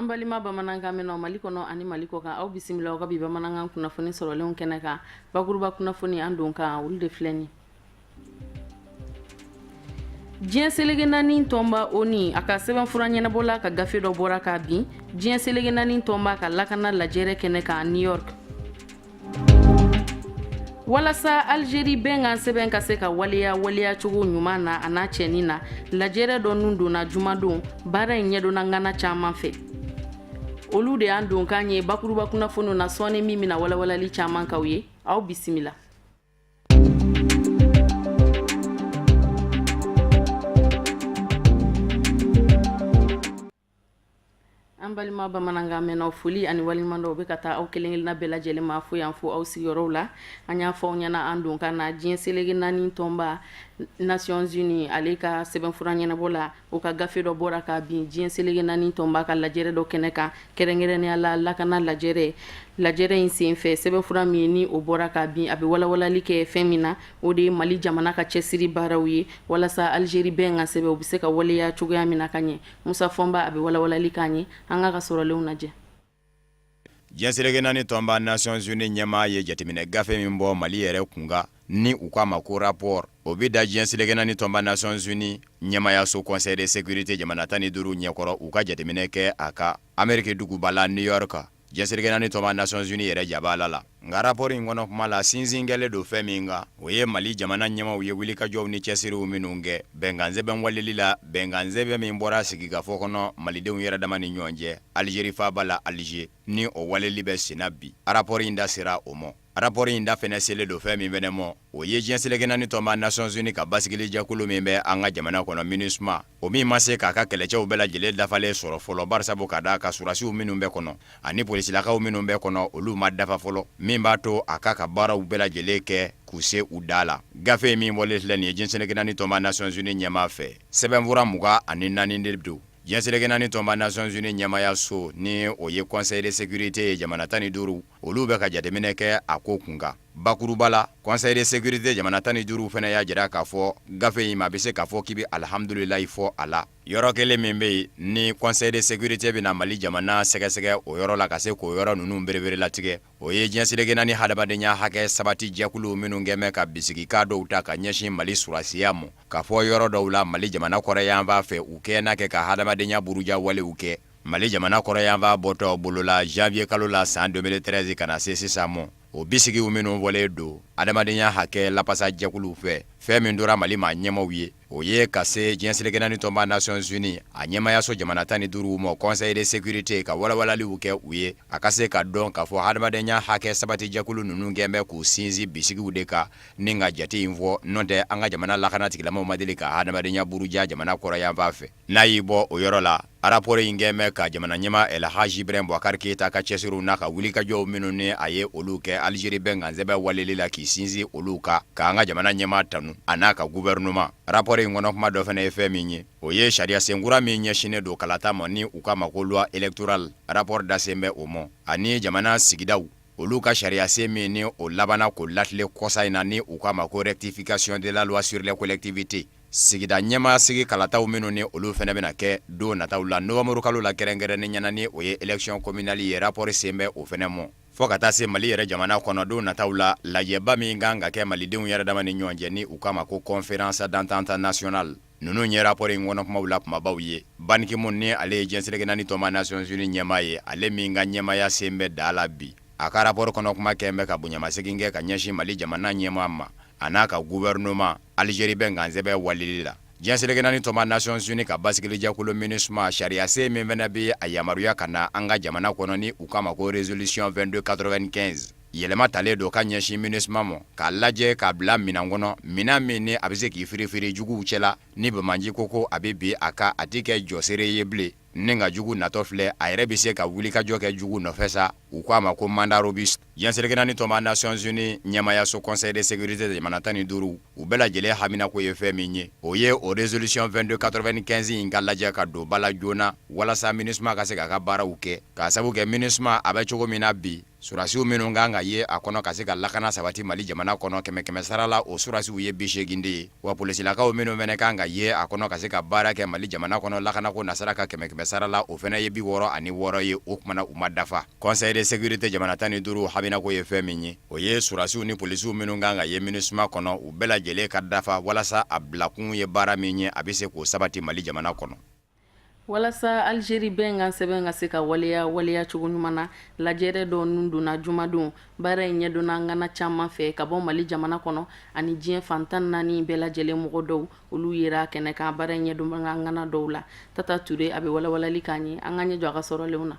An balima bamanankan mɛnnaw Mali kɔnɔ ani Mali kɔ kan, aw bisimila aw ka bi bamanankan kunnafoni sɔrɔlenw kɛnɛ kan. Bakuruba kunnafoni an don kan, olu de filɛ nin. Diɲɛ seleke naani tɔnba ONU a ka sɛbɛnfura ɲɛnabɔla ka gafe dɔ bɔra k'a bin diɲɛ seleke naani tɔnba ka lakana lajɛrɛ kɛnɛ kan New York. Walasa Algérie bɛnkan sɛbɛn ka se ka waleya waleya cogo ɲuman na a n'a cɛnin na, lajɛrɛ dɔ nun donna jumadon. Baara in ɲɛdɔnna ŋana caman fɛ. Olu de y'an donkan ye bakuruba kunnafoniw na sɔɔni, min bɛna walawalali caman k'aw ye. Aw bisimila. An balima bamanankan mɛnnaw, foli ani waleɲumandɔn bɛ ka taa aw kelen-kelenna bɛɛ lajɛlen ma fo yan fo aw sigiyɔrɔw la. An y'a fɔ aw ɲɛna an donkan na, diɲɛ seleke naani tɔnba Nations Unies ale ka sɛbɛnfura ɲɛnabɔ la, o ka gafe dɔ bɔra ka bin diɲɛ seleke naani tɔnba ka lajɛrɛ dɔ kɛnɛ kan, kɛrɛnkɛrɛnnenya la lakana lajɛrɛ. Lajɛrɛ in senfɛ, sɛbɛnfura min ni o bɔra ka bin, a bɛ walawalali kɛ fɛn min na, o de ye Mali jamana ka cɛsiri baaraw ye walasa Algérie bɛnkan sɛbɛn o bɛ se ka waleya cogoya min na ka ɲɛ. Musa Fɔnba, a bɛ walawalali k'an ye. An k'a ka sɔrɔlenw lajɛ. Diɲɛ seleke naani tɔnba Nations Unies ɲɛmaa ye jateminɛ gafe min bɔ Mali yɛrɛ kunkan ni u k'a ma ko rapport, o bɛ da diɲɛ seleke naani tɔnba Nations Unies ɲɛmaayaso Conseil de sécurité jamana 15 ɲɛkɔrɔ, u ka jateminɛ kɛ a kan Ameriki duguba la New York, diɲɛ seleke naani tɔnba Nations Unies yɛrɛ jabaala la. Nka rapport in kɔnɔ kuma la, sinsin kɛlen don fɛn min kan, o ye Mali jamana ɲɛmaaw ye wulikajɔw ni cɛsiriw minnu kɛ bɛnkansɛbɛn waleli la, bɛnkansɛbɛn min bɔra sigikafɔ kɔnɔ malidenw yɛrɛ dama ni ɲɔgɔn cɛ Algérie faaba la Alger, ni o waleli bɛ senna bi. Rapport in da sera o ma. Rapport in da fɛnɛ selen don fɛn min fɛnɛ ma, o ye diɲɛ seleke naani tɔnba Nations Unies ka basigilijɛkulu min bɛ an ka jamana kɔnɔ MINUSMA, o min ma se k'a ka kɛlɛcɛw bɛɛ lajɛlen dafalen sɔrɔ fɔlɔ, barisabu ka d'a kan surasiw minnu bɛ kɔnɔ ani polisilakaw minnu bɛ kɔnɔ, olu ma dafa fɔlɔ, min b'a to a k'a ka baaraw bɛɛ lajɛlen kɛ k'u se u da la. Gafe min bɔlen filɛ nin ye diɲɛ seleke naani tɔnba Nations Unies ɲɛmaa fɛ, sɛbɛnfura 24 de don. Diɲɛ seleke naani tɔnba Nations Unies ɲɛmaayaso, ni o ye Conseil de sécurité ye, jamana 15, olu bɛ ka jateminɛ kɛ a ko kunkan. Bakuruba la, Conseil de sécurité jamana 15 fana y'a jira k'a fɔ gafe in ma, a bɛ se k'a fɔ k'i bɛ alihamudulilayi fɔ a la. Yɔrɔ kelen min bɛ yen ni Conseil de sécurité bɛna Mali jamana sɛgɛsɛgɛ o yɔrɔ la ka se k'o yɔrɔ ninnu bereberelatigɛ, o ye diɲɛ seleke naani hadamadenya hakɛ sabati jɛkulu minnu kɛn bɛ ka bisigikan dɔw ta ka ɲɛsin Mali surasiya ma, k'a fɔ yɔrɔ dɔw la Mali jamana kɔrɔyanfan fɛ, u kɛ n'a kɛ ka hadamadenya buruja walew kɛ. Mali jamana kɔrɔyanfan bɔtɔ bolo la janvier kalo la san 2013 ka na se sisan ma, o bisigiw minnu fɔlen don adamadenya hakɛ lapasa jɛkuluw fɛ, fɛn min tora Mali maa ɲɛmaaw ye, o ye ka se diɲɛ seleke naani tɔnba Nations Unies a ɲɛmaayaso jamana 15 ma, Conseil de sécurité, ka walawalaliw kɛ u ye, a ka se ka dɔn k'a fɔ hadamadenya hakɛ sabati jɛkulu ninnu kɛn bɛ k'u sinsin bisigiw de kan ni ka jate in fɔ. N'o tɛ, an ka jamana lakana tigilamaw ma deli ka hadamadenya buruja jamana kɔrɔyanfan fɛ. N'a y'i bɔ o yɔrɔ la, rapport in kɛn bɛ ka jamana ɲɛmaa El Hadj Ibrahim Boubacar Keita ka cɛsiriw n'a ka wulikajɔw minnu ni a ye olu kɛ Algérie bɛnkansɛbɛn waleli la, k'i sinsin olu kan, k'an ka jamana ɲɛmaa tanu a n'a ka gouvernement. Rapport in kɔnɔ kuma dɔ fana ye fɛn min ye, o ye sariyasen kura min ɲɛsinnen don kalata ma, ni u k'a ma ko loi électorale, rapport da sen bɛ o ma, ani jamana sigidaw olu ka sariyasen min ni o labanna k'o latilen kɔsa in na, ni u k'a ma ko rectification de la loi sur les collectivités. Sigida ɲɛmaa sigi kalataw minnu ni olu fana bɛna kɛ don nataw la novembre kalo la, kɛrɛnkɛrɛnnenya na ni o ye élection communale ye, rapport sen bɛ o fana ma, fo ka taa se Mali yɛrɛ jamana kɔnɔ don nataw la, lajɛba min kan ka kɛ malidenw yɛrɛ dama ni ɲɔgɔn cɛ, ni u k'a ma ko conférence d'entente nationale. Ninnu ye rapport in kɔnɔ kumaw la kumabaw ye. Ban Ki-moon, ni ale ye diɲɛ seleke naani tɔnba Nations Unies ɲɛmaa ye, ale min ka ɲɛmaaya sen bɛ da la bi, a ka rapport kɔnɔ kuma kɛn bɛ ka bonyamasegin kɛ ka ɲɛsin Mali jamana ɲɛmaa ma a n'a ka gouvernement Algérie bɛnkansɛbɛn waleli la. Diɲɛ seleke naani tɔnba Nations Unies ka basigilijɛkulu MINUSMA, sariyasen min fana bɛ a yamaruya ka na an ka jamana kɔnɔ, ni u k'a ma ko résolution 2295, yɛlɛma talen don ka ɲɛsin MINUSMA ma, k'a lajɛ k'a bila minɛn kɔnɔ, minɛn min ni a bɛ se k'i firifiri juguw cɛla. Ni banbaanci ko ko a bɛ bin a kan, a tɛ kɛ jɔseere ye bilen. Ni ka jugu natɔ filɛ, a yɛrɛ bɛ se ka wulikajɔ kɛ jugu nɔfɛ sa, u k'a ma ko mandat robuste. Diɲɛ seleke naani tɔnba Nations Unies ɲɛmaayaso Conseil de sécurité jamana 15, u bɛɛ lajɛlen haminako ye fɛn min ye, o ye o résolution 2295 in ka lajɛ ka don ba la joona, walasa MINUSMA ka se k'a ka baaraw kɛ, k'a sabu kɛ MINUSMA a bɛ cogo min na bi. Surasiw minnu kan ka ye a kɔnɔ ka se ka lakana sabati Mali jamana kɔnɔ, kɛmɛ kɛmɛ sara la, o surasiw ye 80 de ye. Wa polisilakaw minnu fana kan ka ye a kɔnɔ ka se ka baara kɛ Mali jamana kɔnɔ lakanako nasira kan, kɛmɛ kɛmɛ sara la, o fana ye 66 ye. O tuma na, u ma dafa. Conseil de sécurité jamana 15 haminako ye fɛn min ye, o ye surasiw ni polisiw minnu kan ka ye MINUSMA kɔnɔ, u bɛɛ lajɛlen ka dafa walasa a bilakun ye baara min ye, a bɛ se k'o sabati Mali jamana kɔnɔ. Walasa Alizeri bɛnkan sɛbɛn ka se ka waleya waleya cogo ɲuman na, lajɛrɛ dɔ nun donna jumadon. Baara in ɲɛdɔnna ŋana caman fɛ ka bɔ Mali jamana kɔnɔ ani diɲɛ fan 14 bɛɛ lajɛlen mɔgɔ dɔw, olu yera kɛnɛ kan baara in ɲɛdɔnbaga ŋana dɔw la. Tata Ture, a bɛ walawalali k'an ye. An ka ɲɛ jɔ a ka sɔrɔlenw na.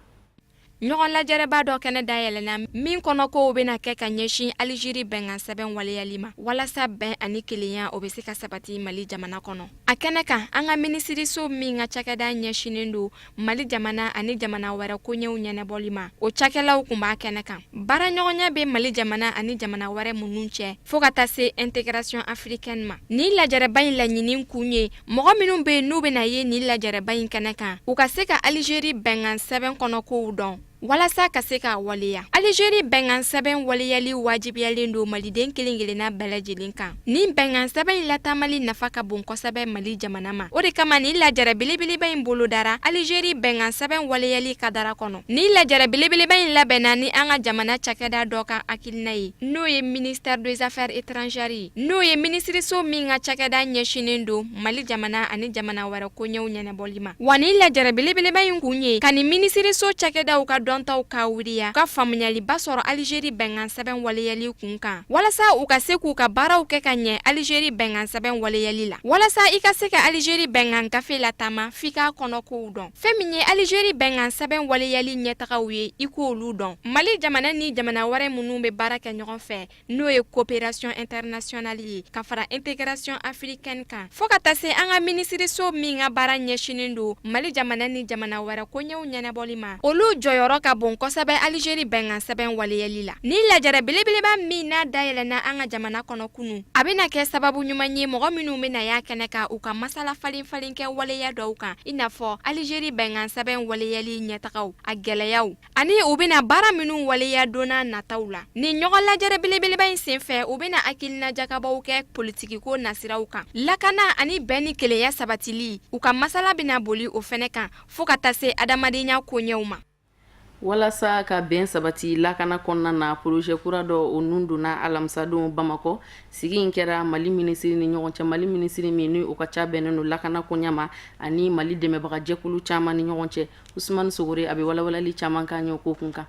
Ɲɔgɔn lajɛrɛba dɔ kɛnɛ dayɛlɛnna min kɔnɔ kow bɛna kɛ ka ɲɛsin Alizeri bɛnkan sɛbɛn waleyali ma walasa bɛn ani kelenya o bɛ se ka sabati Mali jamana kɔnɔ. A kɛnɛ kan, an ka minisiriso min ka cakɛda ɲɛsinnen don Mali jamana ani jamana wɛrɛ koɲɛw ɲɛnabɔli ma, o cakɛlaw tun b'a kɛnɛ kan. Baaraɲɔgɔnya bɛ Mali jamana ani jamana wɛrɛ minnu cɛ fo ka taa se intégration africaine ma. Nin lajɛrɛba in laɲini kun ye mɔgɔ minnu bɛ yen n'u bɛna ye nin lajɛrɛba in kɛnɛ kan, u ka se ka Alizeri bɛnkan sɛbɛn kɔnɔ kow dɔn walasa ka se k'a waleya. Alizeri bɛnkan sɛbɛn waleyali wajibiyalen don maliden kelen kelenna bɛɛ lajɛlen kan. Nin bɛnkan sɛbɛn in lataamali nafa ka bon kosɛbɛ Mali jamana ma. O de kama nin lajɛrɛ belebeleba in bolodara Alizeri bɛnkan sɛbɛn waleyali kadara kɔnɔ. Nin lajɛrɛ belebeleba in labɛnna ni an ka jamana cakɛda dɔ ka hakilina ye, n'o ye ministère des affaires étrangères ye, n'o ye minisiriso min ka cakɛda ɲɛsinnen don Mali jamana ani jamana wɛrɛ koɲɛw ɲɛnabɔli ma. Wa nin lajɛrɛ belebeleba in kun ye ka nin minisiriso cakɛdaw ka dɔntaw ka wuriya, ka faamuyaliba sɔrɔ Alizeri bɛnkan sɛbɛn waleyali kun kan, walasa u ka se k'u ka baaraw kɛ ka ɲɛ Alizeri bɛnkan sɛbɛn waleyali la. Walasa i ka se ka Alizeri bɛnkan gafe lataama, f'i k'a kɔnɔ kow dɔn. Fɛn min ye Alizeri bɛnkan sɛbɛn waleyali ɲɛtagaw ye, i k'olu dɔn. Mali jamana ni jamana wɛrɛ minnu bɛ baara kɛ ɲɔgɔn fɛ, n'o ye coopération internationale ye ka fara intégration africaine kan, fo ka taa se an ka minisiriso min ka baara ɲɛsinnen don Mali jamana ni jamana wɛrɛ koɲɛw ɲɛnabɔli ma, olu jɔyɔrɔ ka bon kosɛbɛ Alizeri bɛnkan sɛbɛn waleyali la. Nin lajɛrɛ belebeleba min n'a dayɛlɛnna an ka jamana kɔnɔ kunun, a bɛna kɛ sababu ɲuman ye mɔgɔ minnu bɛna y'a kɛnɛ kan, u ka masala falen falen kɛ waleya dɔw kan, i n'a fɔ Alizeri bɛnkan sɛbɛn waleyali ɲɛtagaw, a gɛlɛyaw, ani u bɛna baara minnu waleya don n'a nataw la. Nin ɲɔgɔn lajɛrɛ belebeleba in senfɛ, u bɛna hakilina jagabɔw kɛ politikiko nasiraw kan, lakana ani bɛn ni kelenya sabatili, u ka masala bɛna boli o fɛnɛ kan, fo ka taa se adamadenya koɲɛw ma. Walasa ka bɛn sabati lakana kɔnɔna na, projet kura dɔ o nun donna alamisadon Bamakɔ. Sigi in kɛra Mali minisiri ni ɲɔgɔn cɛ, Mali minisiri min ni o ka ca bɛnnen don lakana koɲa ma, ani Mali dɛmɛbagajɛkulu caman ni ɲɔgɔn cɛ. Usumani Sogore, a bɛ walawalali caman k'an ye o ko kun kan.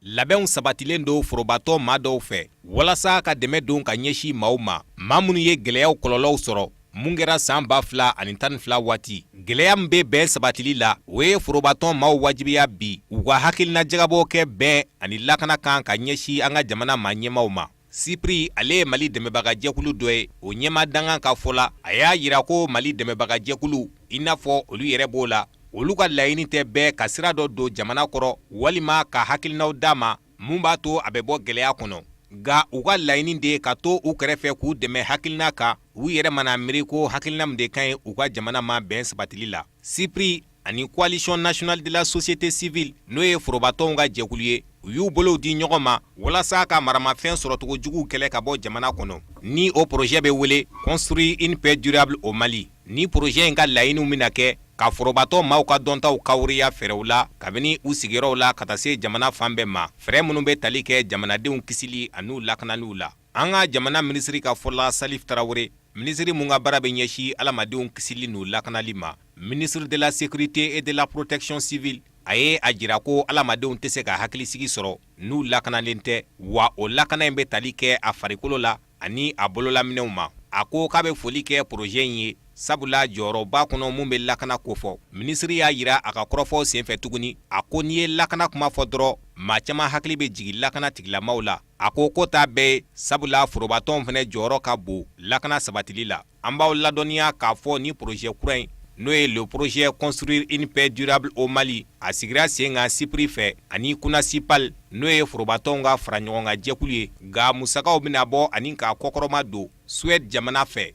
Labɛnw sabatilen don forobatɔn maa dɔw fɛ walasa ka dɛmɛ don ka ɲɛsin maaw ma, maa minnu ye gɛlɛyaw kɔlɔlɔw sɔrɔ mun kɛra san 2012 waati. Gɛlɛya min bɛ bɛn sabatili la, o ye forobatɔn maaw wajibiya bi u ka hakilina jagabɔ kɛ bɛn ani lakana kan ka ɲɛsin an ka jamana maa ɲɛmaaw ma. SIPRI, ale ye Mali dɛmɛbagajɛkulu dɔ ye, o ɲɛmaa dankan ka fɔ la, a y'a jira ko Mali dɛmɛbagajɛkulu, i n'a fɔ olu yɛrɛ b'o la, olu ka laɲini tɛ bɛɛ ka sira dɔ don jamana kɔrɔ walima ka hakilinaw d'a ma mun b'a to a bɛ bɔ gɛlɛya kɔnɔ, nka u ka laɲini de ye ka to u kɛrɛfɛ k'u dɛmɛ hakilina kan, u yɛrɛ mana miiri ko hakilina min de ka ɲi u ka jamana ma bɛn sabatili la. SIPRI ani Coalition nationale de la société civile, n'o ye forobatɔnw ka jɛkulu ye, u y'u bolow di ɲɔgɔn ma walasa ka maramafɛn sɔrɔcogo juguw kɛlɛ ka bɔ jamana kɔnɔ, ni o projet bɛ wele Construire une paix durable au Mali. Ni projet in ka laɲiniw bɛna kɛ ka forobatɔn maaw ka dɔntaw kawuriya fɛɛrɛw la kabini u sigiyɔrɔw la ka taa se jamana fan bɛɛ ma, fɛɛrɛ minnu bɛ tali kɛ jamanadenw kisili an'u lakanaliw la. An ka jamana minisiri ka fɔ la, Salif Tarawele, minisiri mun ka baara bɛ ɲɛsin adamadenw kisili n'u lakanali ma, ministre de la sécurité et de la protection civile, a ye a jira ko adamadenw tɛ se ka hakilisigi sɔrɔ n'u lakanalen tɛ, wa o lakana in bɛ tali kɛ a farikolo la ani a bololaminɛw ma. A ko k'a bɛ foli kɛ projet in ye, sabula jɔyɔrɔ b'a kɔnɔ mun bɛ lakana kofɔ. Minisiri y'a jira a ka kɔrɔfɔw senfɛ tuguni, a ko n'i ye lakana kuma fɔ dɔrɔn, maa caman hakili bɛ jigin lakana tigilamaw la. A ko ko t'a bɛɛ ye, sabula forobatɔnw fana jɔyɔrɔ ka bon lakana sabatili la. An b'aw ladɔnniya k'a fɔ ni projet kura in, n'o ye le projet Construire une paix durable au Mali, a sigira sen kan SIPRI fɛ ani CONACIPAL, n'o ye forobatɔnw ka faraɲɔgɔnkan jɛkulu ye, nka musakaw bɛna bɔ ani k'a kɔkɔrɔma don Suède jamana fɛ.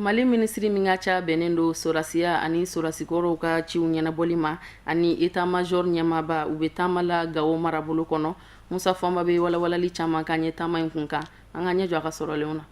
Mali minisiri min ka ca bɛnnen don sɔrɔdasiya ani sɔrɔdasikɔrɔw ka ciw ɲɛnabɔli ma ani état major ɲɛmaaba, u bɛ taama la Gawo marabolo kɔnɔ. Musa Fɔnba bɛ walawalali caman k'an ye taama in kun kan. An ka ɲɛ jɔ a ka sɔrɔlenw na.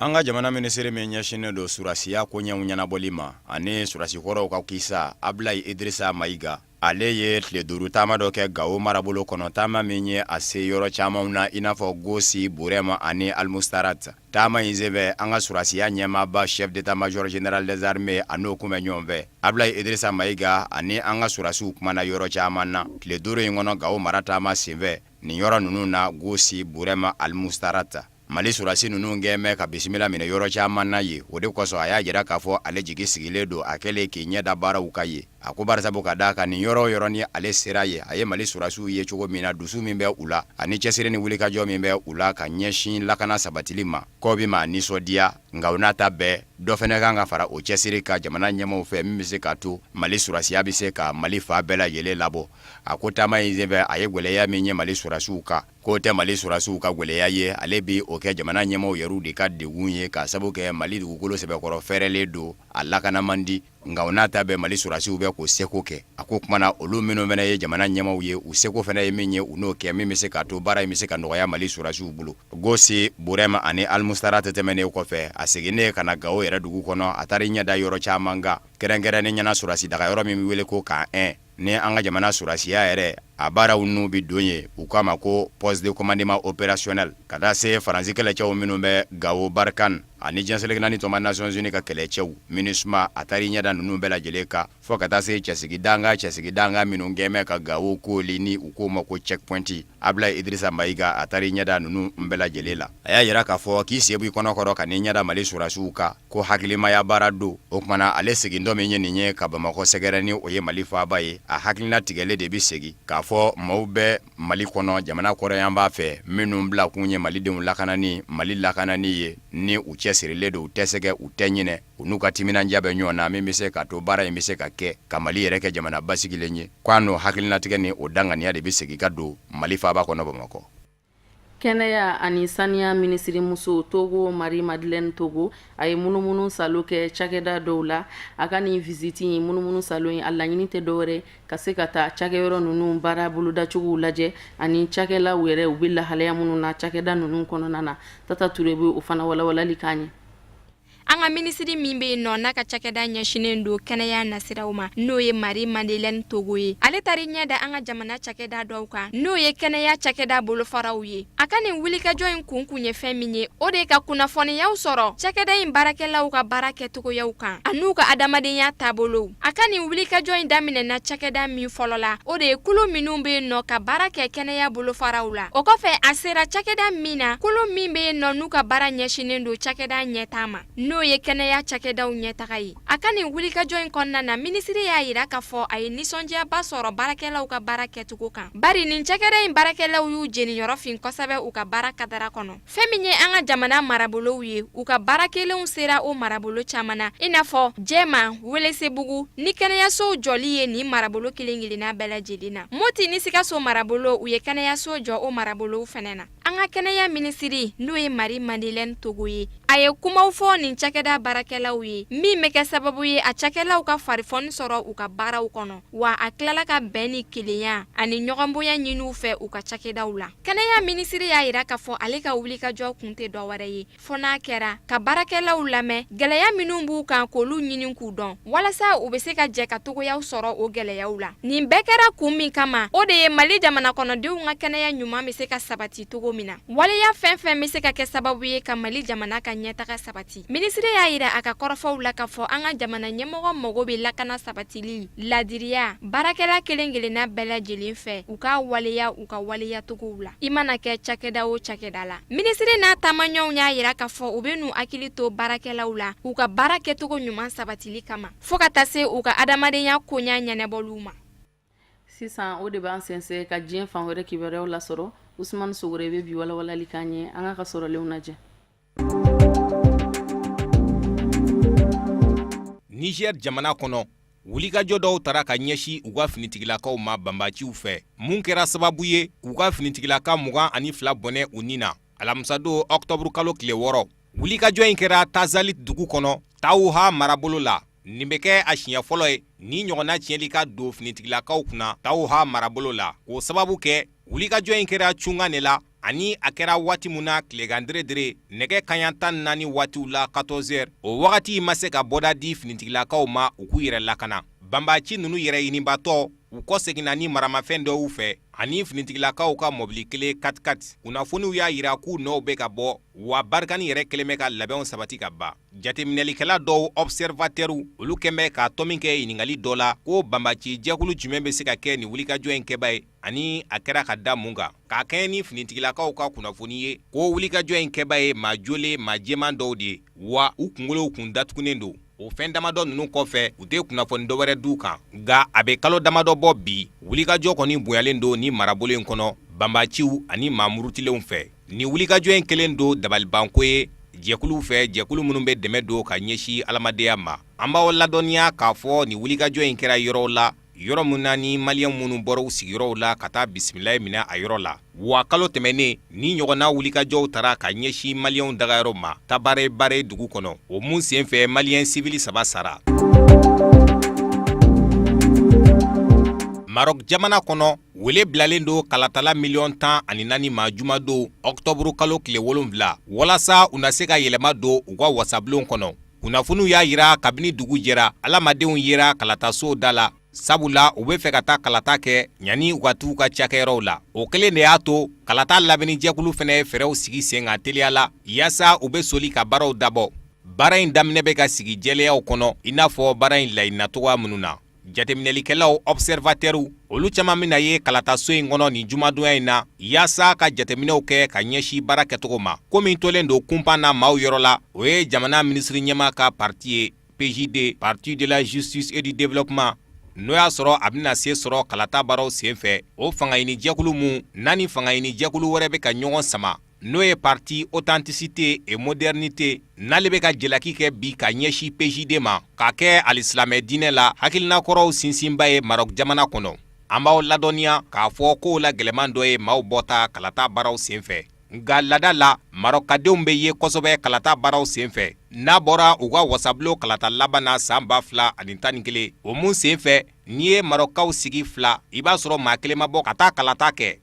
An ka jamana minisiri min ɲɛsinnen don sɔrɔdasiya koɲɛw ɲɛnabɔli ma ani sɔrɔdasikɔrɔw ka kisa, Abulayi Idirisa Mayiga, ale ye tile 5 taama dɔ kɛ Gawo marabolo kɔnɔ, taama min ye a se yɔrɔ camanw na i n'a fɔ Gosi, Burɛma ani Almustarat. Taama in senfɛ, an ka sɔrɔdasiya ɲɛmaaba chef d'état major général des armées, a n'o kun bɛ ɲɔgɔn fɛ. Abulayi Idirisa Mayiga ani an ka sɔrɔdasiw kumana yɔrɔ caman na tile 5 in kɔnɔ Gawo mara taama senfɛ nin yɔrɔ ninnu na, Gosi, Burɛma, Almustarat. Mali sɔrɔdasi ninnu kɛlen bɛ ka bisimila minɛ yɔrɔ caman na yen. O de kosɔn a y'a jira k'a fɔ ale jigi sigilen don a kɛlen k'i ɲɛ da baaraw kan yen. A ko barisabu ka d'a kan nin yɔrɔ o yɔrɔ ni ale sera yen, a ye Mali sɔrɔdasiw ye cogo min na, dusu min bɛ u la ani cɛsiri ni wulikajɔ min bɛ u la ka ɲɛsin lakana sabatili ma, k'o bɛ maa nisɔndiya. Nka o n'a ta bɛɛ, dɔ fana kan ka fara o cɛsiri kan jamana ɲɛmaaw fɛ min bɛ se k'a to Mali sɔrɔdasiya bɛ se ka Mali fan bɛɛ lajɛlen labɔ. A ko taama in senfɛ, a ye gɛlɛya min ye Mali sɔrɔdasiw kan, K'o tɛ Mali sɔrɔdasiw ka gɛlɛya ye, ale bɛ o kɛ jamana ɲɛmaaw yɛrɛw de ka degun ye k'a sabu kɛ Mali dugukolo sɛbɛkɔrɔ fɛrɛlen don, a lakana man di. Nka o n'a ta bɛɛ, Mali sɔrɔdasiw bɛ k'u seko kɛ. A ko kuma na, olu minnu fana ye jamana ɲɛmaaw ye, u seko fana ye min ye, u n'o kɛ min bɛ se k'a to baara in bɛ se ka nɔgɔya Mali sɔrɔdasiw bolo. Gosi, Burɛma ani Almustarati tɛmɛnen kɔfɛ, a seginnen ka na Gawo yɛrɛ dugu kɔnɔ, a taara i ɲɛ da yɔrɔ caman kan, kɛrɛnkɛrɛnnenya la sɔrɔdasi dagayɔrɔ min bɛ wele ko Camp 1. Ni an ka jamana sɔrɔdasiya yɛrɛ a baaraw n'u bɛ don yen, u k'a ma ko poste de commandement opérationnel, ka taa se Faransi kɛlɛcɛw minnu bɛ Gawo Barkhane ani diɲɛ seleke naani tɔnba Nations Unies ka kɛlɛcɛw MINUSMA, a taara i ɲɛ da ninnu bɛɛ lajɛlen kan fo ka taa se cɛsigi dankan minnu kɛlen bɛ ka Gawo kooli ni u k'o ma ko checkpoint. Abulayi Idirisa Mayiga, a taara i ɲɛ da ninnu bɛɛ lajɛlen la. A y'a jira k'a fɔ k'i sen bɔ i kɔnɔ kɔrɔ ka n'i ɲɛ da Mali sɔrɔdasiw kan, ko hakilimaya baara don. O tuma na, ale segintɔ min ye nin ye ka Bamakɔ sɛgɛrɛ ni o ye Mali faaba ye, a hakilina tigɛlen de bɛ segin k'a fɔ maaw bɛ Mali kɔnɔ jamana kɔrɔyanfan fɛ minnu bilakun ye Malidenw lakanani, Mali lakanani ye, ni u cɛsirilen don, u tɛ sɛgɛn, u tɛ ɲinɛ, u n'u ka timinandiya bɛ ɲɔgɔn na min bɛ se k'a to baara in bɛ se ka kɛ ka Mali yɛrɛ kɛ jamana basigilen ye. K'a n'o hakilinatigɛ ni o danganiya de bɛ segin ka don Mali faaba kɔnɔ Bamakɔ. Kɛnɛya ani saniya minisirimuso Togo Marie Madeleine Togo, a ye munumunu salo kɛ cakɛda dɔw la. A ka nin visite in, munumunu salo in, a laɲini tɛ dɔwɛrɛ ka se ka taa cakɛyɔrɔ ninnu baara bolodacogow lajɛ ani cakɛlaw yɛrɛ u bɛ lahalaya minnu na cakɛda ninnu kɔnɔna na. Tata Ture bɛ o fana walawalali k'an ye. An ka minisiri min bɛ yen nɔ n'a ka cakɛda ɲɛsinnen don kɛnɛya nasiraw ma, n'o ye Marie Madeleine Togo ye, ale taara ɲɛ da an ka jamana cakɛda dɔw kan, n'o ye kɛnɛya cakɛda bolofaraw ye. A ka nin wulikajɔ in kun kun ye fɛn min ye, o de ye ka kunnafoniyaw sɔrɔ cakɛda in baarakɛlaw ka baara kɛcogoyaw kan an'u ka adamadenya taabolow. A ka nin wulikajɔ in daminɛna cakɛda min fɔlɔ la, o de ye kulu minnu bɛ yen nɔ ka baara kɛ kɛnɛya bolofaraw la. O kɔfɛ, a sera cakɛda min na, kulu min bɛ yen nɔ n'u ka baara ɲɛsinnen don cakɛda ɲɛtaa ma, n'o ye kɛnɛya cakɛdaw ɲɛtaga ye. A ka nin wulikajɔ in kɔnɔna na, minisiri y'a jira k'a fɔ a ye nisɔndiyaba sɔrɔ baarakɛlaw ka baara kɛcogo kan, bari nin cakɛda in baarakɛlaw y'u jeniyɔrɔ fin kosɛbɛ u ka baara kadara kɔnɔ. Fɛn min ye an ka jamana marabolow ye, u ka baara kelenw sera o marabolo caman na, i n'a fɔ Jɛma, Welesebugu ni kɛnɛyasow jɔli ye nin marabolo kelen-kelenna bɛɛ lajɛlen na. Moti ni Sikaso marabolo, u ye kɛnɛyaso jɔ o marabolow fɛnɛ na. An ka kɛnɛya minisiri, n'o ye Marie Madeleine Togo ye, a ye kumaw fɔ nin cakɛda baarakɛlaw ye, min bɛ kɛ sababu ye a cakɛlaw ka farifoni sɔrɔ u ka baaraw kɔnɔ, wa a tilala ka bɛn ni kelenya ani ɲɔgɔnbonya ɲini u fɛ u ka cakɛdaw la. Kɛnɛya minisiri y'a jira k'a fɔ ale ka wulikajɔ kun tɛ dɔwɛrɛ ye fo n'a kɛra ka baarakɛlaw lamɛn, gɛlɛya minnu b'u kan k'olu ɲini k'u dɔn walasa u bɛ se ka jɛ ka togoyaw sɔrɔ o gɛlɛyaw la. Nin bɛɛ kɛra kun min kama, o de ye Mali jamana kɔnɔdenw ka kɛnɛya ɲuman bɛ se ka sabati cogo min na. Waleya fɛn fɛn bɛ se ka kɛ sababu ye ka Mali jamana ka ɲɛtaga sabati. Minisiri y'a jira a ka kɔrɔfɔw la k'a fɔ an ka jamana ɲɛmɔgɔ mago bɛ lakana sabatili, laadiriya, baarakɛla kelen-kelenna bɛɛ lajɛlen fɛ, u k'a waleya u ka waleyacogow la, i mana kɛ cakɛda o cakɛda la. Minisiri n'a taamaɲɔgɔnw y'a jira k'a fɔ u bɛ n'u hakili to baarakɛlaw la u ka baara kɛcogo ɲuman sabatili kama, fo ka taa se u ka adamadenya koɲa ɲɛnabɔliw ma. Sisan o de b'an sɛnsɛn ka diɲɛ fan wɛrɛ kibaruyaw lasɔrɔ. Usumani Sogore bɛ bi walawalali k'an ye. An k'a ka sɔrɔlenw lajɛ. Niger jamana kɔnɔ, wulikajɔ dɔw tara ka ɲɛsin u ka finitigilakaw ma banbaciw fɛ, mun kɛra sababu ye k'u ka finitigilaka 22 bɔnɛ u ni na alamisadon ɔkutɔburu kalo tile 6. Wulikajɔ in kɛra Tazalit dugu kɔnɔ. Tawuha marabolo la. Nin bɛ kɛ a siɲɛ fɔlɔ ye ni ɲɔgɔnna tiɲɛli ka don finitigilakaw kunna Tawuha marabolo la, k'o sababu kɛ wulikajɔ in kɛra cunkan de la, ani a kɛra waati min na tilegan deredere nɛgɛ kaɲa 14 waatiw la 14 heures. O wagati ma se ka bɔda di finitigilakaw ma u k'u yɛrɛ lakana. Banbaci ninnu yɛrɛ ɲinibatɔ u kɔseginna ni maramafɛn dɔw fɛ ani finitigilakaw ka mɔbili kelen 4x4. Kunnafoniw y'a yira k'u nɔw bɛ ka bɔ, wa Barkhane yɛrɛ kɛlen bɛ ka labɛnw sabati ka ban. Jateminɛlikɛla dɔw observateurs olu kɛn bɛ ka tɔmi kɛ ɲininkali dɔ la ko banbaci jɛkulu jumɛn bɛ se ka kɛ nin wulikajɔ in kɛba ye ani a kɛra ka da mun kan, k'a kɛɲɛ ni finitigilakaw ka kunnafoni ye ko wulikajɔ in kɛba ye maa jolen maa jɛman dɔw de ye, wa u kunkolow kun datugunen don. O fɛn damadɔ ninnu kɔfɛ, u tɛ kunnafoni dɔwɛrɛ d'u kan. Nka a bɛ kalo damadɔ bɔ bi, wulikajɔ kɔni bonyalen don ni marabolo in kɔnɔ banbaciw ani maa murutilenw fɛ. Nin wulikajɔ in kɛlen don dabalibanko ye jɛkuluw fɛ, jɛkulu minnu bɛ dɛmɛ don ka ɲɛsin adamadenya ma. An b'aw ladɔnniya k'a fɔ nin wulikajɔ in kɛra yɔrɔw la, yɔrɔ min na ni maliyɛn minnu bɔra u sigiyɔrɔw la ka taa bisimilayi minɛ a yɔrɔ la. Wa kalo tɛmɛnen, ni ɲɔgɔnna wulikajɔw tara ka ɲɛsin maliyɛnw dagayɔrɔ ma Tabarebare dugu kɔnɔ, o mun senfɛ maliyɛn sivili 3 sara. Marɔk jamana kɔnɔ, wele bilalen don kalatala miliyɔn 14 ma jumadon ɔkutɔburu kalo tile 7 walasa u na se ka yɛlɛma don u ka wasabulon kɔnɔ. Kunnafoniw y'a yira kabini dugu jɛra, adamadenw yera kalatasow da la, sabula u bɛ fɛ ka taa kalata kɛ yanni u ka t'u ka cakɛyɔrɔw la. O kelen de y'a to kalata labɛnnijɛkulu fana ye fɛɛrɛw sigi sen kan teliya la yaasa u bɛ soli ka baaraw dabɔ. Baara in daminɛ bɛ ka sigi jɛleyaw kɔnɔ i n'a fɔ baara in laɲinina cogoya minnu na. Jateminɛlikɛlaw observateurs olu caman bɛna ye kalataso in kɔnɔ nin jumadonya in na yaasa ka jateminɛw kɛ ka ɲɛsin baara kɛcogo ma. Ko min tolen don kunpan na maaw yɔrɔ la, o ye jamana minisiri ɲɛmaa ka parti ye, PJD, Parti de la justice et du développement, n'o y'a sɔrɔ a bɛna se sɔrɔ kalata baaraw senfɛ. O fangaɲinijɛkulu mun n'a ni fangaɲinijɛkulu wɛrɛ bɛ ka ɲɔgɔn sama, n'o ye parti authenticité et modernité, n'ale bɛ ka jalaki kɛ bi ka ɲɛsin PJD ma k'a kɛ alisilamɛ diinɛ la hakilinakɔrɔw sinsinba ye Maroc jamana kɔnɔ. An b'aw ladɔnniya k'a fɔ kow la gɛlɛman dɔ ye maaw bɔta kalata baaraw senfɛ. Nka laada la, Marɔkadenw bɛ ye kosɛbɛ kalata baaraw senfɛ, n'a bɔra u ka wasabulon kalata laban na san 2011, o mun senfɛ, n'i ye Marɔkaw sigi fila, i b'a sɔrɔ maa kelen ma bɔ ka taa kalata kɛ.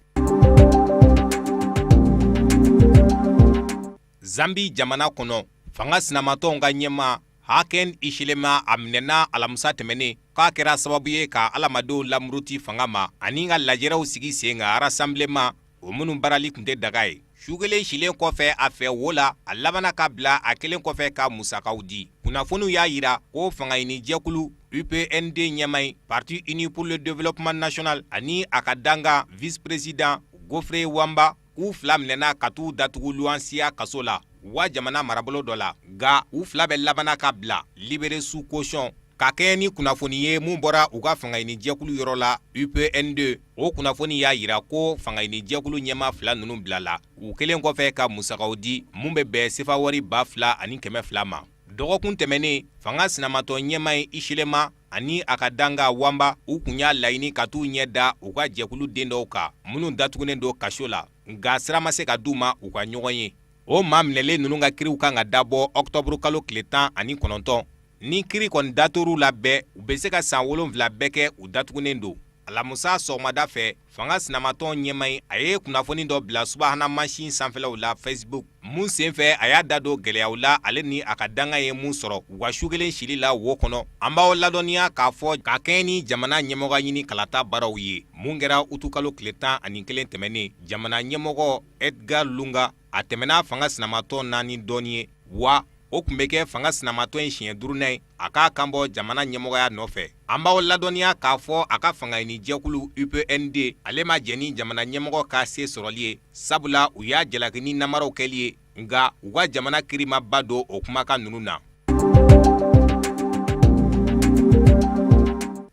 Zambi jamana kɔnɔ, fanga sinamatɔnw ka ɲɛmaa Hakainde Hichilema a minɛna alamisa tɛmɛnen k'a kɛra sababu ye ka adamadenw lamuruti fanga ma ani ka lajɛrɛw sigi sen kan rassemblement o minnu baarali tun tɛ daga ye. Su kelen silen kɔfɛ a fɛ wo la, a labanna ka bila a kelen kɔfɛ ka musakaw di. Kunnafoniw y'a yira ko fangaɲinijɛkulu UPND ɲɛmaa in, Parti uni pour le développement national, ani a ka dankan vice-président Godfrey Wamba, k'u fila minɛna ka t'u datugu Luanshya kaso la wa jamana marabolo dɔ la. Nka u fila bɛɛ labanna ka bila libéré sous caution ka kɛɲɛ ni kunnafoni ye mun bɔra u ka fangaɲinijɛkulu yɔrɔ la UPND. O kunnafoni y'a yira ko fangaɲinijɛkulu ɲɛmaa fila ninnu bilala u kelen kɔfɛ ka musakaw di mun bɛ bɛn sefa wari 2200 ma. Dɔgɔkun tɛmɛnen, fanga sinamatɔn ɲɛmaa in Hichilema ani a ka dankan Wamba, u kun y'a laɲini ka t'u ɲɛ da u ka jɛkulu den dɔw kan minnu datugunen don kaso la, nka sira ma se ka d'u ma u ka ɲɔgɔn ye. O maa minɛlen ninnu ka kiriw kan ka dabɔ ɔkutɔburu kalo tile 19. Ni kiri kɔni dator'u la bɛɛ, u bɛ se ka san 7 bɛɛ kɛ u datugunen don. Alamusa sɔgɔmada fɛ, fanga sinamatɔn ɲɛmaa in, a ye kunnafoni dɔ bila subahana mansin sanfɛlaw la Facebook, mun senfɛ a y'a da don gɛlɛyaw la ale ni a ka dankan ye mun sɔrɔ u ka su kelen sili la wo kɔnɔ. An b'aw ladɔnniya k'a fɔ ka kɛɲɛ ni jamana ɲɛmɔgɔya ɲini kalata baaraw ye mun kɛra utukalo tile 11 tɛmɛnen, jamana ɲɛmɔgɔ Edgar Lunga a tɛmɛna fanga sinamatɔn na ni dɔɔnin ye, wa o tun bɛ kɛ fanga sinamatɔn in siɲɛ duurunan ye a k'a kan bɔ jamana ɲɛmɔgɔya nɔfɛ. An b'aw ladɔnniya k'a fɔ a ka fangaɲini jɛkulu UPND ale ma jɛn ni jamana ɲɛmɔgɔ ka se sɔrɔli ye, sabula u y'a jalaki ni namaraw kɛli ye, nka u ka jamana kiri ma ba don o kumakan ninnu na.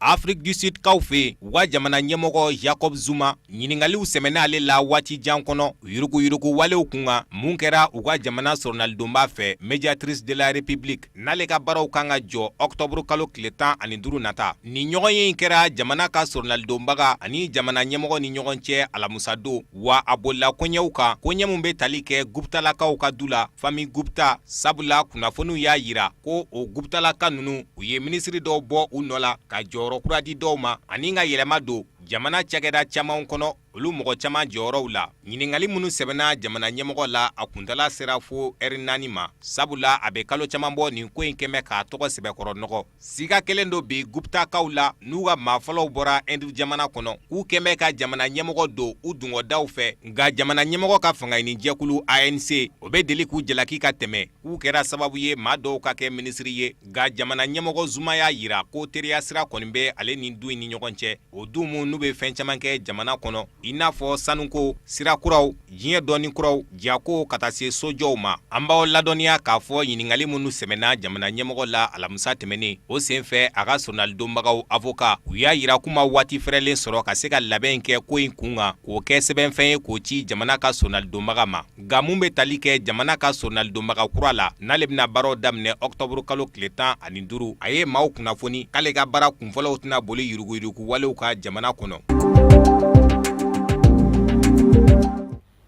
Afrique du Sud kaw fɛ yen, u ka jamana ɲɛmɔgɔ Jacob Zuma, ɲininkaliw sɛmɛna ale la waati jan kɔnɔ yuruguyurugu walew kunkan mun kɛra u ka jamana soronalidonba fɛ, médiatrice de la République, n'ale ka baaraw kan ka jɔ ɔkutɔburu kalo tile 15 nata. Nin ɲɔgɔnye in kɛra jamana ka soronalidonbaga ani jamana ɲɛmɔgɔ ni ɲɔgɔn cɛ alamusadon, wa a bolila koɲɛw kan, koɲɛ min bɛ tali kɛ Guptalakaw ka du la, famille Gupta, sabula kunnafoniw y'a yira ko o Guptalaka ninnu, u ye minisiri dɔw bɔ u nɔ la, ka jɔyɔrɔ kura di dɔw ma ani ka yɛlɛma don jamana cakɛda caman kɔnɔ, olu mɔgɔ caman jɔyɔrɔw la. Ɲininkali minnu sɛbɛnna jamana ɲɛmɔgɔ la, a kuntala sera fo ɛri 4 ma, sabula a bɛ kalo caman bɔ nin ko in kɛmɛ k'a tɔgɔ sɛbɛkɔrɔ nɔgɔ. Siga kɛlen don bi Guptakaw la, n'u ka maa fɔlɔw bɔra Inde jamana kɔnɔ, k'u kɛmɛ ka jamana ɲɛmɔgɔ don u dungɔdaw fɛ. Nka jamana ɲɛmɔgɔ ka fangaɲini jɛkulu ANC, o bɛ deli k'u jalaki ka tɛmɛ k'u kɛra sababu ye maa dɔw ka kɛ minisiri ye. Nka jamana ɲɛmɔgɔ Zuma y'a yira ko teriya sira kɔni bɛ ale ni du in ni ɲɔgɔn cɛ, o du min n'u bɛ fɛn caman kɛ jamana kɔnɔ, i n'a fɔ sanuko, sira kuraw, diɲɛ dɔnni kuraw, jako, ka taa se sojɔw ma. An b'aw ladɔnniya k'a fɔ ɲininkali minnu sɛmɛna jamana ɲɛmɔgɔ la alamisa tɛmɛnen, o senfɛ a ka soronalidonbagaw avoka, u y'a yira k'u ma waati fɛrɛlen sɔrɔ ka se ka labɛn kɛ ko in kun kan, k'o kɛ sɛbɛnfɛn ye k'o ci jamana ka soronalidonbaga ma. Nka mun bɛ tali kɛ jamana ka soronalidonbaga kura la, n'ale bɛna baaraw daminɛ ɔkutɔburu kalo tile 15, a ye maaw kunnafoni k'ale ka baara kunfɔlɔw tɛna boli yuruguyurugu walew kan jamana kɔnɔ.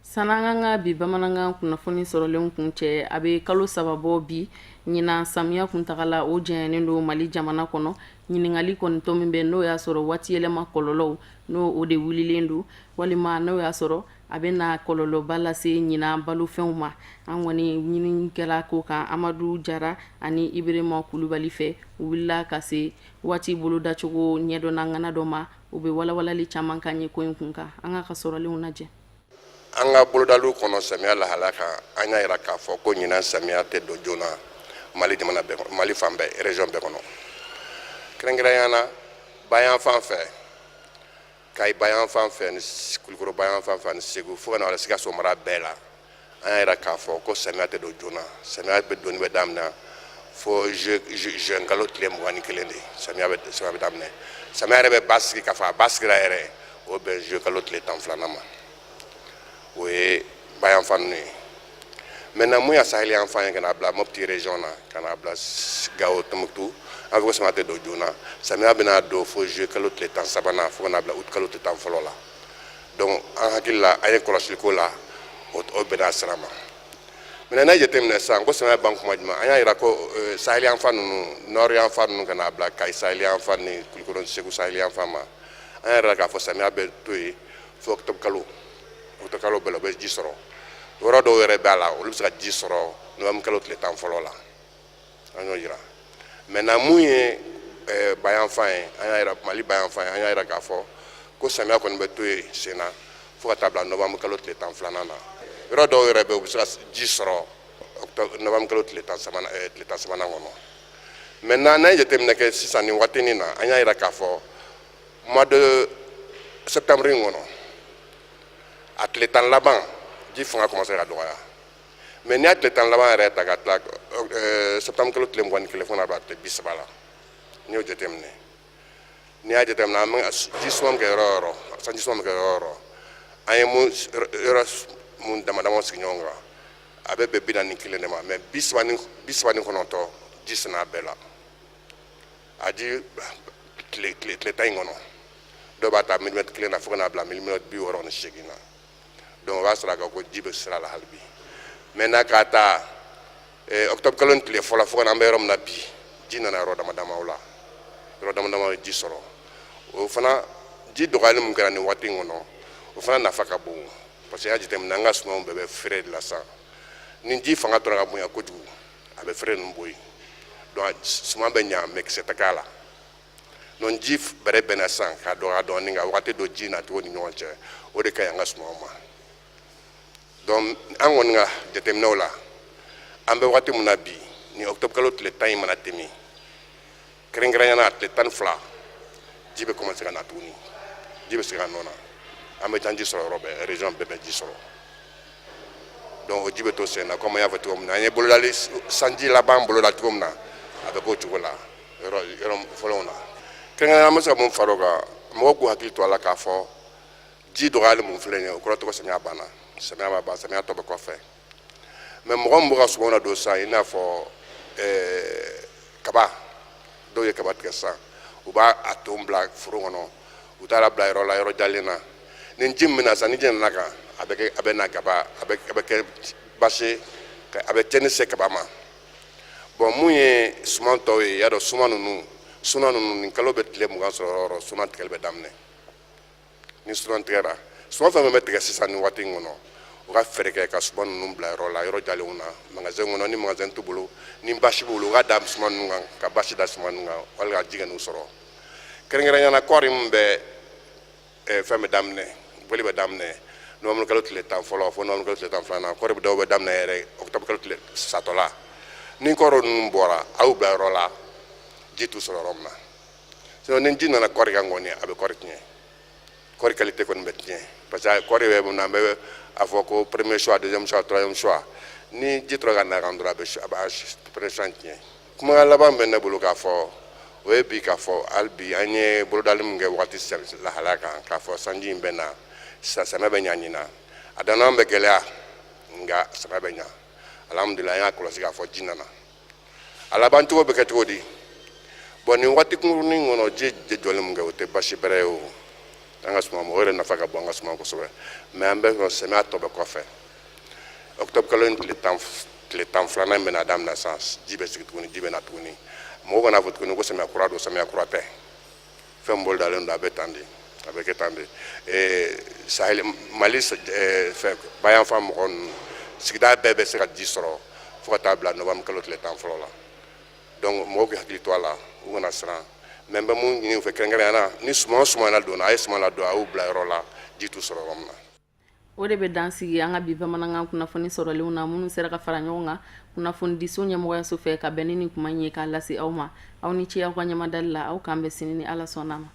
San'an k'an ka bi bamanankan kunnafoni sɔrɔlenw kuncɛ, a bɛ kalo 3 bɔ bi ɲinan samiya kuntagala o janyanen don Mali jamana kɔnɔ. Ɲininkali kɔni tɔ min bɛ, n'o y'a sɔrɔ waati yɛlɛma kɔlɔlɔw n'o o de wulilen don, walima n'o y'a sɔrɔ a bɛ na kɔlɔlɔba lase ɲinan balofɛnw ma, an kɔni ɲini kɛra ko kan Amadu Jara ani Ibrahima Kulubali fɛ. U wulila ka se waati bolodacogo ɲɛdɔnna ŋana dɔ ma, u bɛ walawalali caman k'an ye ko in kun kan. An ka sɔrɔlenw lajɛ. An ka bolodaliw kɔnɔ samiya lahala kan, an y'a yira k'a fɔ ko ɲinan samiya tɛ don joona Mali jamana bɛɛ kɔnɔ, Mali fan bɛɛ, région bɛɛ kɔnɔ, kɛrɛnkɛrɛnya na bayan fan fɛ, Kayi bayan fan fɛ ni Kulukoro bayan fan fɛ ani Segu, fo ka na Sikaso mara bɛɛ la. An y'a yira k'a fɔ ko samiya tɛ don joona. Samiya bɛ donni bɛ daminɛ fo juin kalo tile 21 de samiya bɛ daminɛ. Samiya yɛrɛ bɛ basigi, k'a fɔ a basigira yɛrɛ, o bɛn juillet kalo tile 12nan ma. O ye bayan fan ninnu ye. Maintenant, mun ya sahel yan fan ye, ka n'a bila Mopti région na, ka n'a bila Gao, Tombouctou, an fɔ ko samiya tɛ don joona. Samiya bɛna don fo juillet kalo tile 13nan, fo ka n'a bila août kalo tile 11 la. Donc an hakili la, an ye kɔlɔsili ko la, o bɛnna a sira ma. Maintenant, n'a ye jateminɛ sisan ko samiya ban kuma jumɛn, an y'a yira ko sahel yan fan ninnu, nord yan fan ninnu, ka n'a bila Kayi sahel yan fan ni Kulukoro, Segu sahel yan fan ma, an y'a yira k'a fɔ samiya bɛ to yen fo octobre kalo. Octobre kalo bɛɛ la, u bɛ ji sɔrɔ. Yɔrɔ dɔw yɛrɛ b'a la, olu bɛ se ka ji sɔrɔ novembre kalo tile 10 fɔlɔ la. An y'o yira. Maintenant, mun ye bayan fan ye, an y'a yira Mali bayan fan ye, an y'a yira k'a fɔ ko samiya kɔni bɛ to yen sen na fo ka taa bila novembre kalo tile 12nan na. Yɔrɔ dɔw yɛrɛ bɛ, u bɛ se ka ji sɔrɔ novembre kalo tile 13nan, tile 13nan kɔnɔ. Maintenant, n'an ye jateminɛ kɛ sisan nin waatinin na, an y'a yira k'a fɔ mois de septembre in kɔnɔ, a tile 10 laban, ji fanga commencé ka dɔgɔya. Mais n'i y'a tile 10 laban yɛrɛ ta ka tila septembre kalo tile 21 fo ka na bila tile 30 la, n'i y'o jateminɛ, n'i y'a jateminɛ, an bɛ ji suma min kɛ yɔrɔ o yɔrɔ, sanji suma min kɛ yɔrɔ o yɔrɔ, an ye mun yɔrɔ mun dama dama sigi ɲɔgɔn kan, a bɛ bɛn 41 de ma. Mais 39, ji senna a bɛɛ la. A ji tile 10 in kɔnɔ, dɔw b'a ta milimɛtiri 1 na fo ka n'a bila milimɛtiri 68 na. Donc o b'a sɔrɔ a ka ko ji bɛ sira la hali bi. Maintenant, k'a ta octobre kalo ni tile fɔlɔ fo ka na an bɛ yɔrɔ min na bi, ji nana yɔrɔ dama damaw la. Yɔrɔ dama dama ye ji sɔrɔ. O fana ji dɔgɔyali min kɛra nin waati in kɔnɔ, o fana nafa ka bon, parce que y'a jateminɛ, an ka sumanw bɛɛ bɛ feere de la sisan. Ni ji fanga tora ka bonya kojugu, a bɛ feere ninnu bɔ yen. Donc suman bɛ ɲa, mais kisɛ tɛ k'a la. Donc ji bɛrɛ bɛnna sisan k'a dɔgɔya dɔɔnin, ka wagati dɔ ji nacogo ni ɲɔgɔn cɛ, o de ka ɲi an ka sumanw ma. Donc an kɔni ka jateminɛw la, an bɛ wagati min na bi, ni octobre kalo tile 10 in mana tɛmɛ, kɛrɛnkɛrɛnnenya la tile 12, ji bɛ commencer ka na tuguni, ji bɛ segin a nɔ na. An bɛ sanji sɔrɔ yɔrɔ bɛɛ, région bɛɛ bɛ ji sɔrɔ. Donc o ji bɛ to sen na. Comme an y'a fɔ cogo min na, an ye bolodali sanji laban boloda cogo min na, a bɛ k'o cogo la yɔrɔ yɔrɔ fɔlɔw na. Kɛrɛnkɛrɛnnenya an bɛ se ka mun fara o kan? Mɔgɔw k'u hakili to a la k'a fɔ ji dɔgɔyali mun filɛ nin ye, o kɔrɔ tɛ ko samiya banna. Samiya ma ban, samiya tɔ bɛ kɔfɛ. Mais mɔgɔ min bɛ ka sumanw ladon sisan, i n'a fɔ kaba, dɔw ye kaba tigɛ sisan, u b'a a ton bila foro kɔnɔ, u taara bila yɔrɔ la, yɔrɔ jalen na. Ni ji min bɛ na sisan, ni ji nana kan, a bɛ kɛ, a bɛ na kaba, a bɛ kɛ basi, a bɛ tiɲɛni se kaba ma. Bon, mun ye suman tɔw ye, i y'a dɔn suman ninnu, sunan ninnu, nin kalo bɛ tile 20 sɔrɔ yɔrɔ o yɔrɔ, sunan tigɛli bɛ daminɛ. Ni sunan tigɛra, suman fɛn fɛn bɛ tigɛ sisan nin waati in kɔnɔ, u ka fɛɛrɛ kɛ ka suman ninnu bila yɔrɔ la, yɔrɔ jalenw na, magasin kɔnɔ. Ni magasin t'u bolo, ni basi b'u bolo, u ka da suman ninnu kan, ka basi da suman ninnu kan walima ka ji kan'u sɔrɔ. Kɛrɛnkɛrɛnnenya la, kɔɔri min bɛ fɛn bɛ daminɛ, bɔli bɛ daminɛ novembre kalo tile 10 fɔlɔ fo novembre kalo tile 12nan. Kɔɔri bɛ dɔw bɛ daminɛ yɛrɛ octobre kalo tile satɔla. Ni kɔɔri ninnu bɔra, a y'u bila yɔrɔ la, ji t'u sɔrɔ yɔrɔ min na. Sinon ni ji nana kɔɔri kan kɔni, a bɛ kɔɔri tiɲɛ, kɔɔri qualité kɔni bɛ tiɲɛ, parce que kɔɔri bɛ mun na, an bɛ a fɔ ko premier choix, deuxième choix, troisième choix. Ni ji tora ka na kan dɔrɔn, a bɛ premier choix tiɲɛ. Kumakan laban bɛ ne bolo k'a fɔ, o ye bi k'a fɔ hali bi an ye bolodali min kɛ wagati lahalaya kan, k'a fɔ sanji in bɛ na sisan, samiya bɛ ɲa ɲinan. A danna bɛ gɛlɛya, nka samiya bɛ ɲa. Alhamdulilah, an y'a kɔlɔsi k'a fɔ ji nana. A laban cogo bɛ kɛ cogo di? Bon, nin waati kunkurunin kɔnɔ, ji jɔlen mun kɛ, o tɛ basi bɛrɛ ye o an ka suma ma. O yɛrɛ nafa ka bon an ka suma kosɛbɛ. Mais an bɛ sɔrɔ samiya tɔ bɛ kɔfɛ, octobre kalo in tile 12nan bɛna daminɛ sisan, ji bɛ sigi tuguni, ji bɛ na tuguni. Mɔgɔw kana fɔ tuguni ko samiya kura don. Samiya kura tɛ, fɛn bolodalen don, a bɛ tan de, a bɛ kɛ tan de. Sahel Mali fɛ, bayanfan mɔgɔ ninnu, sigida bɛɛ bɛ se ka ji sɔrɔ fo ka taa bila novembre kalo tile 10 fɔlɔ la. Donc mɔgɔw k'u hakili to a la, u kana siran. Mais n bɛ mun ɲini u fɛ kɛrɛnkɛrɛnnenya la, ni suman o suman ladonna, a ye suman ladon, a y'u bila yɔrɔ la, ji t'u sɔrɔ yɔrɔ min na. O de bɛ dan sigi an ka bi bamanankan kunnafoni sɔrɔlenw na, minnu sera ka fara ɲɔgɔn kan kunnafonidiso ɲɛmɔgɔyaso fɛ ka bɛn ni nin kuma in ye k'a lase aw ma. Aw ni ce aw ka ɲɛmadali la. Aw k'an bɛn sini ni Ala sɔnna ma.